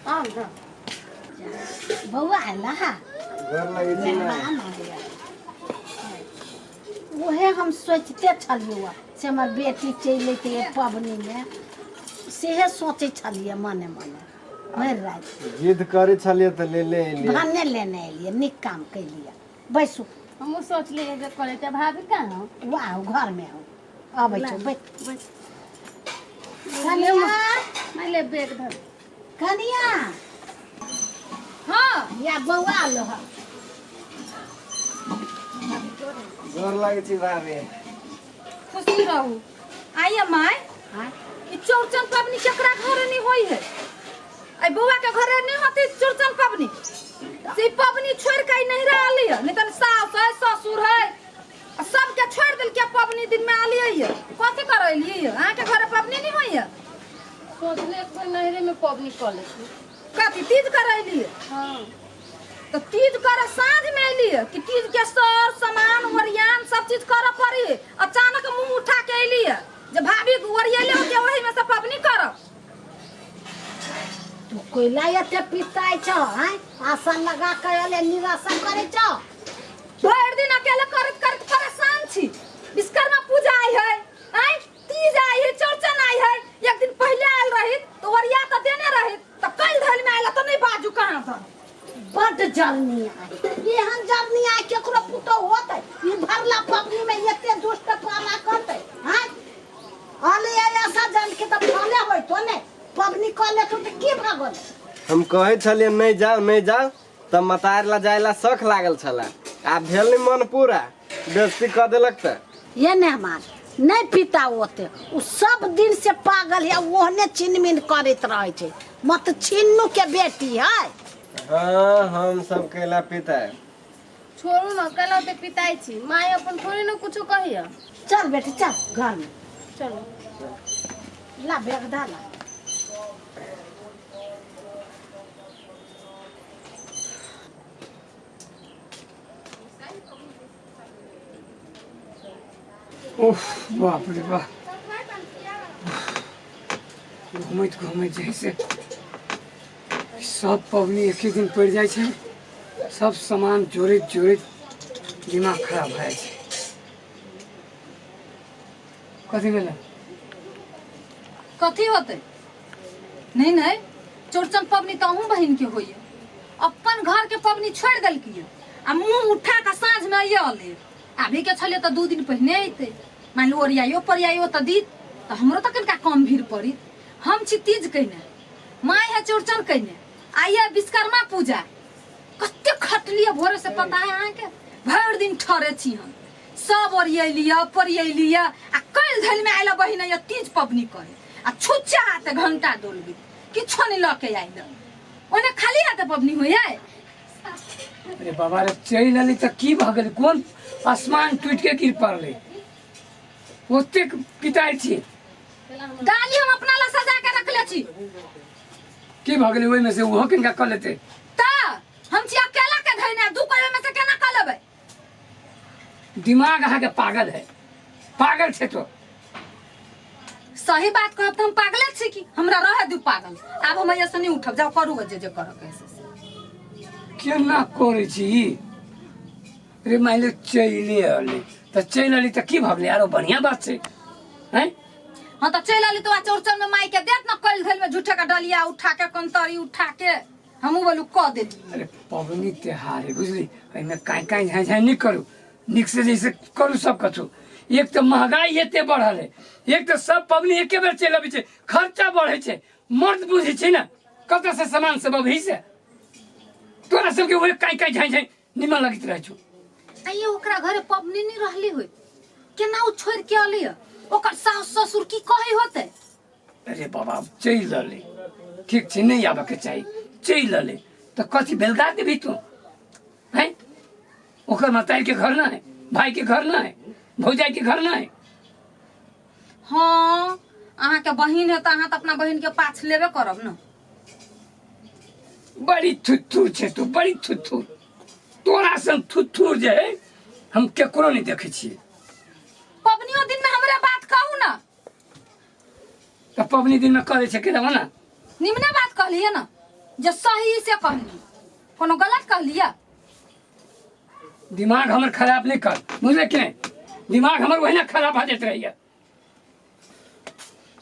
आउ न बौआ आयल हा गोर लगै छी ने। मेहमान आ गया। उहे हम सोचिते छलियै से हमर बेटी चलि अयतै पबनीमे, सेहे सोचै छलियै मने मने भरि राति। जिद करै छलियै तऽ ले ले एलियै। भने लेने एलियै, नीक काम केलियै। बैसू। हमहूँ सोचलियै जे करै तऽ भाभी कहाँ हो? वाह, घरमे हो, अबै छौ, बैठ। कनिया, मानि ले बैग धर। कनिया। हाँ। या बौआ लो। गोर लगै छी भाभी। खुशी रहू। आइए माय। हाँ? ई चौरचन पबनी केकरा घरे नहीं होई है? आई बौआ के घरे नहीं होती चौरचन पबनी? से ई पबनी छोड़ के आई नहीं रहली है, नहीं तो सास है ससुर है आ सबके छोड़ दिल के पबनी दिन में आली है। कथी करैली है? अहाँ के घरे पबनी नहीं होई है? सोचले एक बेर नैहरे में पबनी कऽ लेती। कथी तीज करैली है? हाँ। तो तीज करे साँझ में अली है कि तीज के सर सामान ओरियान सब चीज करे पड़ी? अचानक मुंह उठा के अली है जे भाभी ओरियले होते वही में से पबनी करब। तू कोयला एते पिताइ छौ? आँय, आशा लगा के अले, निराशा करै छौ। भरि दिन अकेले करैत करैत परेशान छी। विश्वकर्मा पूजा आई है, आँय, तीज आई है, चौरचन आई है। एक दिन पहले आयल रही तो ओरिया तो देने रही, तो कल धल में आयल तो नहीं बाजू कहाँ था। बड्ड जरनी आइ, एहन जरनी आइ केकरो पुतोह होतै? ई भरला पबनी में एते दुष्ट पाला करतै? आँय, अले ऐसा जन के तऽ फले होइतो ने, पबनी कऽ लेतो तऽ की भऽ गेलै? हम कहै छलियै नहि जाउ नहि जाउ, तऽ मतार ला जाय ला शख लागल छला, आब भेल नहि मन पूरा, बेइज्जती कऽ देलक तऽ। ये ने हमार नहीं पिता ओते, उ सब दिन से पागल है, ओहने छिनमिन करैत रहै छै। मत छिन्नू के बेटी है। हाँ, हम सब केला पिता है। छोड़ू न, केला ओते पिताइ छी? माय अपन थोड़े न कुछो कहिया। चल बेटी, चल घर में। चलो। ला बैग डाला। उफ बाप रे बाप, घूमैत घूमैत जे है से सब पबनी एक दिन पड़ि जाइ छै, सब सामान जोड़ैत जोड़ैत दिमाग खराब भए जाइ छै। कथी भेलै? कथी होतै? नहीं नहीं, चौरचन पबनी तऽ अहूँ बहिन के होइए। अपन घर के पबनी छोड़ि देलकियै आ मुँह उठा कऽ साँझ में आइए अले। अभी के छलियै तऽ 2 दिन पहिने अयतै, मानि लिअ ओरियाइयो परियाइयो तऽ दीत, तऽ हमरो तऽ कनिका कम भीड़ पड़ित। हम छी तीज कयने, माय है चौरचन कयने, आइए विश्वकर्मा पूजा। कते खटलियै भोरे से पता है अहाँके? भरि दिन ठहरे छी हम, सब ओरियलियै परियलियै आ कल धैल में आयल बहिन ये तीज पबनी करे आ छुच्चा हाथे घंटा डोलबी, किछो नहीं लऽ के आयल। ओने खाली हाथे पबनी होइए। अरे बाबा रे, चलि एली तऽ की भऽ गेलै? कोन आसमान टूटि के गिर पड़लै? ओतेक पिताइ छी। डाली हम अपना ला सजा के रखले छी। की भऽ गेलै ओहिमे से ओहो किनका कऽ लेतै? तऽ हम छी अकेला के धैने, दू कोई ओहिमे से केना कऽ लेबै? दिमाग अहाँके पागल है, पागल छै तो। सही बात कहब तऽ हम पागले छी की? हमरा रहे दू पागल। आब हम एहिसँ नहीं उठब, जाउ करू जे जे करऽ के है से। केना करै छी रे? मानि लिअ चलिए अली तऽ चलि अली तऽ की भऽ गेलै? आरो बढ़िआँ बात छै हैं। हाँ तऽ चलि अली तऽ चौरचन में माई के देत न, कल धैल में झूठे के डलिया उठा के कंतरी उठा के हमहूँ बोलू कऽ देली। अरे पबनी त्योहार है बुझली, एहिमे काँय काँय झाँय झाँय नहि करू, नीक से जैसे करू सब कथू। एक तऽ महगाई एते बढ़ल है, एक तऽ सब पबनी एके बेर चलि अबै छै, खर्चा बढ़ै छै। मर्द बुझै छै ने कतऽ से सामान सब अबही से, तोरा सबके वही काँय काँय झाँय झाँय निमन लगैत रहै छौ। आइए ओकरा घरे पबनी नहीं रहली होई, केना ओ छोड़ के अली है? ओकर सास ससुर की कहै होते? अरे बाबा, चलि रहलै, ठीक छै, नहि आबऽके चाही, चलि रहलै तऽ कथी बेलगा देबही तू? हैं, ओकर मताई के घर ना है, भाई के घर ना है, भौजाई के घर ना है? हाँ, अहाँ के बहिन है तऽ अहाँ तऽ अपना बहिन के पाछ लेबे करब न। बड़ी थुथुर छै तू, बड़ी थुथुर। तोरा सन थुथुर जे है हम केकरो नहीं देखे छियै। पबनियो दिन में हमरे बात कहू ना। तऽ पबनी दिन में करै छै के देबो ना? निमने बात कहलिए ना। जे सही से कहली कोनो गलत कहलिया दिमाग हमर खराब नहीं कर बुझले कि नहीं दिमाग हमर वही खराब भऽ जाइत रहैया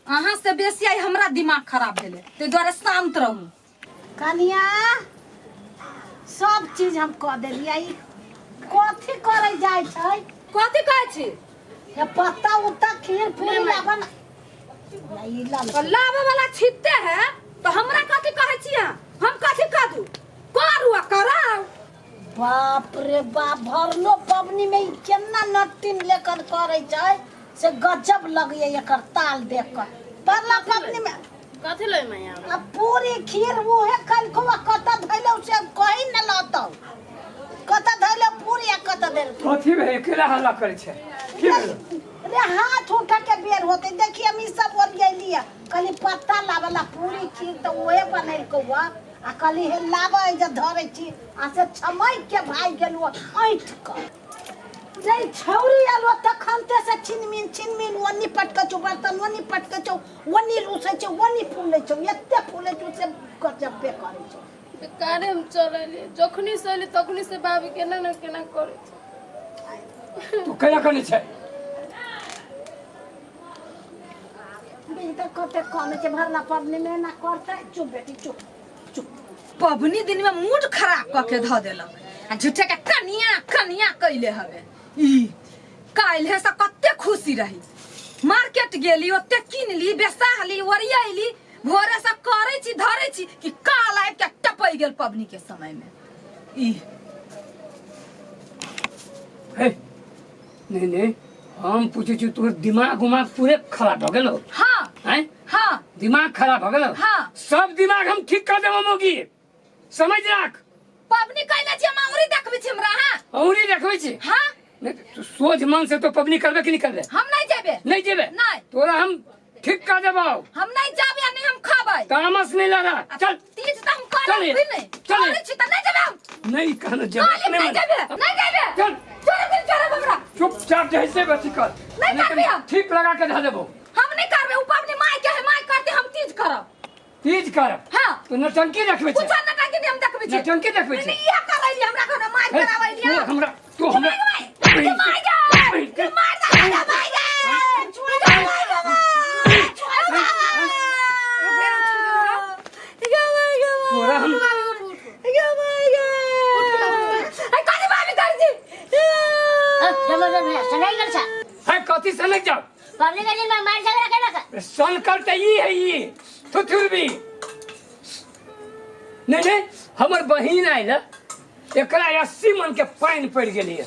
अहाँ से बेसी आइ हमरा दिमाग खराब भेलै ताहि दुआरे शान्त रहू कनिया सब चीज हम कऽ देलियै ई कथी करै जाइ छै कथी कहै छी हे पत्ता उत्ता खीर पूरी लाबन ई लाल लाबे वाला छित्ते है तो हमरा कथी कहै छी अहाँ हम कथी कह दू करू आ कराउ बाप रे बाप भरलो पबनी में ई केना नटिन लेकर करै छै से गजब लगैया एकर ताल देख कऽ भरला पबनी में कथी लै माया आ पूरी खीर उहे कलको आ कत धैलो से कहीं न लतौ कत धैलो पूरी आ कत देल कथी भेलै केला हल्ला करै छै की भेलै रे हाथ उठा के बेर होते देखिए हम ई सब ओरियैली कहली पत्ता लावला पूरी खीर तऽ उहे बनेलको हुआ आ कहली हे लाबै जे धरै छी आ से छमैक के भागि गेलहुँ ऐंठ कऽ रे छौरी आलो तखन ते से छिनमिन छिनमिन ओन्नी पटकै छौ बर्तन ओन्नी पटकै छौ ओन्नी रुसै छौ ओन्नी फूलै छौ एते फूलै छौ से गजब्बे करै छौ बेकारे हम चल अयली जखनी से अयली तखनी से बाबी केना ने केना करै छै तू केना करै छै तऽ कते कम छै भरला पबनी में ना करतै चुप बेटी चुप चुप पबनी दिन में मूड खराब कऽ के धऽ देलक आ झूठे के कनिया कनिया कैले हवे ई काल्हे से कते खुशी रही मार्केट गेली ओते किनली बेसाहली ओरियैली भोरे से करै छी धरै छी कि काल आबि के टपै गेल पबनी के समय में ई हे नहीं नहीं हम पूछै छी तोहर दिमाग उमाग पूरे खराब भऽ गेलो हाँ हैं हाँ दिमाग खराब भऽ गेलो हाँ। सब दिमाग हम ठीक कर देबो मोगी समझ राख पबनी कैले छी हम औरी देखबै छी हमरा हाँ औरी देखबै छी हाँ नहीं तू सोझ मन से तो पबनी करबे कि नहीं करबे हम नहीं जेबे नहीं जेबे नहीं। तोरा हम ठीक कर देबो हम नहीं जाबे आ नहीं हम खाबै तामस नहीं लगा चल तीज तऽ हम करब चल भी नहीं चल। करै छी तऽ नहीं जेबे हम नहीं कहना जेबे कहली नहीं जेबे नहीं जेबे चल छोड़े फिर छोड़े हमरा चुपचाप जैसे बची कर नहीं करबे हम। ठीक लगा के धऽ देबो हम नहीं करबे उ पबनी माय के है माय करते हम तीज करब तीज कर हाँ। तो नौटंकी रखबै छै कुछ नटंकी नहीं हम देखबै छी नौटंकी देखबै छी नहीं इहे करैली हमरा घर में मार हे, करावैली तू हमरा तू हमरा मार गे मार दे मार गे तोरा हम है कथी से लग जाओ पब्लिक के दिन में मार झगड़ा केलक सनकल तऽ ई है ई थुथुरबी नहीं नहीं हमर बहिन आयल एकरा 80 मन के पानि पड़ि गेलियै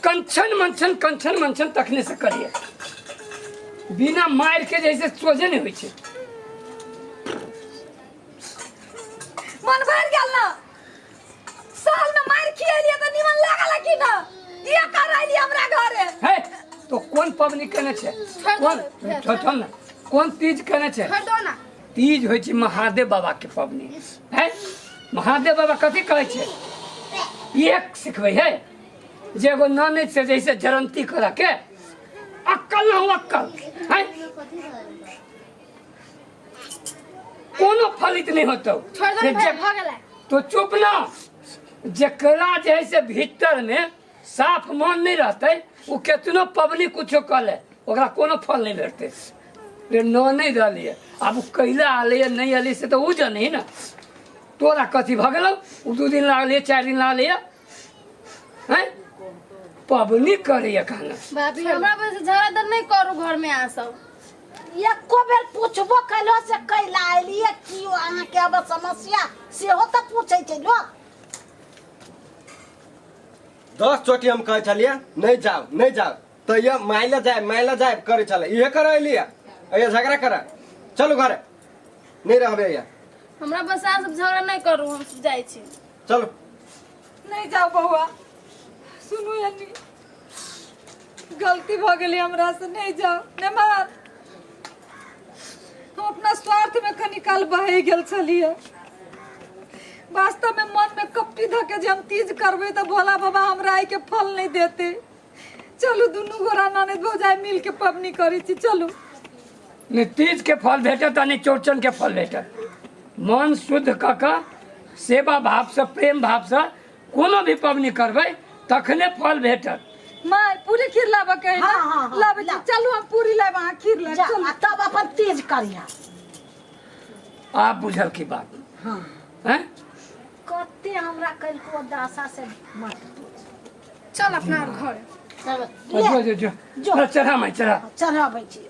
कंचन मंचन कंचन मंचन तखने से करिए बिना मारि के जैसे सोझे नहीं होइ छै मन भर गेल ना साल में मार खिएलिए तऽ निमन लागल कि ना ये करैली हमरा घरे है तो कोन पबनी केने छै कोन छोड़ ना कोन तीज केने छै छोड़ दो ना तीज होइ छै महादेव बाबा के पबनी है महादेव बाबा कथी कहै छै एक सिखबै है जे एगो ननद से जैसे जरंती करऽ के अक्कल न हो अक्कल है कोनो फलित नहीं होतो छोड़ दो ना भैया भऽ गेलै तो चुप ना जकरा जे है से भीतर में साफ मन नहीं रहते वो केतनो पब्लिक कुछो कर ले ओकरा कोनो फल नहीं भेटते रे न नहीं रहलियै आब ओ कैला आलैए नहीं आलैए से तऽ ओ जनै ने तोरा कथी भऽ गेलौ ओ 2 दिन लागलियै 4 दिन लागलियै हैं पबनी करैए खाना भाभी हमरा वजह से झगड़ा तऽ नहीं करू घर में आ सब एको बेर पूछबो कैलो से कैला एलियै की अहाँके अब समस्या सेहो तऽ पूछै छै लोक 10 चोटी हम कहै छलियै नहीं जाओ नहीं जाओ तैयो माइला जाए माइला जाए करै छलै इहे करै एलियै अइया झगड़ा कर चलू घरे नहीं रहबे अइया हमरा बस आ सब झगड़ा नहीं करू हम सब जाइ छी चलू नहीं जाओ बउआ सुनू यानी गलती भऽ गेलै हमरा से नहीं जाओ नहीं मार हम अपना स्वार्थ में कनी काल बहि गेल छलियै वास्तव में मन में कपटी धऽ के जे हम तीज करबै तऽ भोला बाबा हमरा आइ के फल नहीं देते चलू दुनू गोरा ननद भौजाइ मिल के पबनी करै छी चलू नहीं तीज के फल भेटत आ नहीं चौरचन के फल भेटत मन शुद्ध कऽ कऽ सेवा भावसँ, प्रेम भावसँ कोनो भी पबनी करबै तखने फल भेटत। माय पूरी खीर लाबऽ के है ना? हाँ, हाँ, हाँ, लाबै छी। ला। चलू हम पूरी लायब, अहाँ खीर लायब। जा, चलू। आ तब अपन तीज करिहा। आब बुझल की बात? हाँ। हैं? कते हमरा कलको दासा से मत पूछ। चल अपना घर। चलो। जो जो जो। जो। चढ़ा माय, चढ़ा। चढ़ाबै छी।